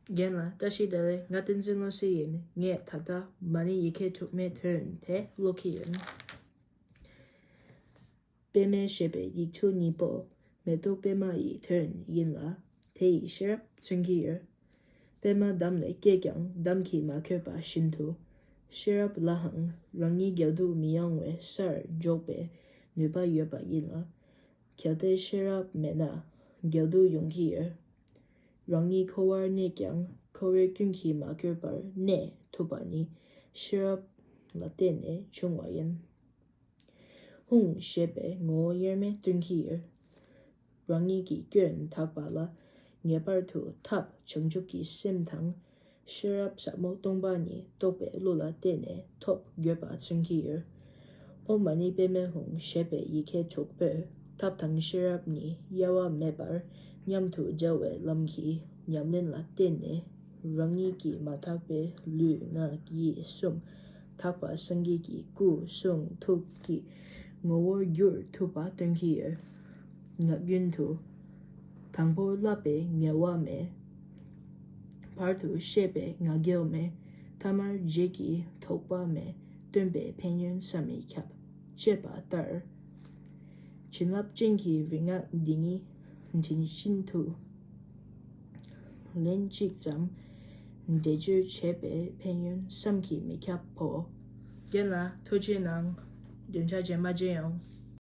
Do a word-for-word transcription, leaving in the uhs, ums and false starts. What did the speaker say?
རྒན་ལགས་བཀྲ་ཤིས་བདེ་ལེགས། ང་བསྟན་འཛིན་བློ་གསལ་ཡིན། ངས་ད་ལྟ་མ་ཎི་ཡི་གེ་དྲུག་མའི་དོན་དེ་ཀློག་གི་ཡིན། པདྨས་བཞད་པའི་ཡིག་ཆུང་གཉིས་པོ། མེ་ཏོག་པདྨ་ཡི་དོན་ཡིན་ལ། དེ་ཡིས་ཤེས་རབ་མཚོན་གྱི་ཡོད། པདྨ་འདམ་ལས་སྐྱེས་ཀྱང་འདམ་གྱིས་མ་གོས་པ་བཞིན་དུ། ཤེས་རབ་ལའང་རང་ཉིད་འགལ་དུ་མི་ཡོང་བའི་སར་འཇོག་པའི་ནུས་པ་ཡོད་པ་ཡིན་ལ། གལ་ཏེ་ཤེས་རབ་མེད་ན་འགལ་དུ་ཡོང་གི་ཡོད། རང་ཉིད་འཁོར་བར་གནས་ཀྱང་འཁོར་བའི་སྐྱོན་གྱིས་མ་གོས་པར་གནས་ཐུབ་པ་ནི་ཤེས་རབ་ལ་བརྟེན་ནས་བྱུང་བ་ཡིན། ཧཱུྃ་ཞེས་པས་ངོ་བོ་དབྱེར་མེད་སྟོན་གྱི་ཡོད། རང་ཉིད་ཀྱི་སྐྱོན་དག་པ་ལ་ངེས་པར་དུ་ཐབས་བྱང་ཆུབ་ཀྱི་སེམས་དང་། ཤེས་རབ་ཟབ་མོ་སྟོང་པ་ཉིད་རྟོགས་པའི་བློ་ལ་བརྟེན་ནས་ཐོབ་དགོས་པ་མཚོན་གྱི་ཡོད། ཨོཾ་མ་ཎི་པདྨེ་ཧཱུྃ་ཞེས་པའི་ཡི་གེ་དྲུག་པོས་ཐབས་དང་ཤེས་རབ་གཉིས་དབྱེ་བ་མེད་པར་མཉམ་དུ་སྦྱར་བའི་ལམ་གྱི་ཉམས་ལེན་ལ་བརྟེན་ནས་རང་ཉིད་ཀྱི་མ་དག་པའི་ལུས་ངག་ཡིད་གསུམ་དག་པ་སངས་རྒྱས་ཀྱི་སྐུ་གསུང་ཐུགས་ཀྱི་ངོ་བོར་འགྱུར་ཐུབ་པ་སྟོན་གྱི་ཡོད། ངག་རྒྱུན་དུ། དང་པོར་བསླབ་པའི་ངལ་བ་མེད། བར་དུ་བཤད་པའི་ང་རྒྱལ་མེད། ཐ་མར་རྗེས་ཀྱི་དོགས་པ་མེད། སྟོན་པའི་ཕན་ཡོན་བསམ་མི་ཁྱབ། ཅེས་པ་ལྟར། བྱིན་རླབས་ཅན་གྱི་རིག་སྔགས་འདི་ཉིད་དྲིན་ཤིན་ཏུ་ལན་གཅིག་ཙམ་འགྲེལ་བརྗོད་བྱས་པའི་ཕན་ཡོན་བསམ་གྱིས་མི་ཁྱབ་བོ། རྒན་ལགས་ཐུགས་རྗེ་གནང་། བདུན་ཕྲག་རྗེས་མ་མཇལ་ཡོང་།